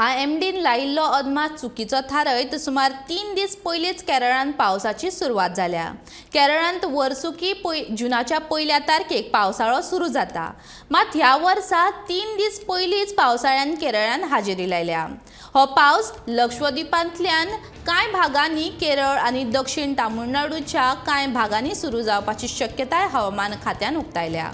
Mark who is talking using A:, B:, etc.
A: आयएमडीन लायिल्लो अदमास चुकीचो थारयत सुमार 3 दीस पयलींच केरळांत पावसाची सुरवात जाल्या. केरळांत वर्सुकी जुनाच्या पयल्या तारखेक पावसाळो सुरू जाता. मात ह्या वर्सा 3 दीस पयलींच पावसाळ्यान केरळांत हाजेरी लायल्या. हो पावस लक्षद्वीपांतल्यान कांय भागांनी केरळ आनी दक्षिण तामिळनाडूच्या कांय भागांनी सुरू जावपाची शक्यताय हवामान खात्यान उक्तायल्या.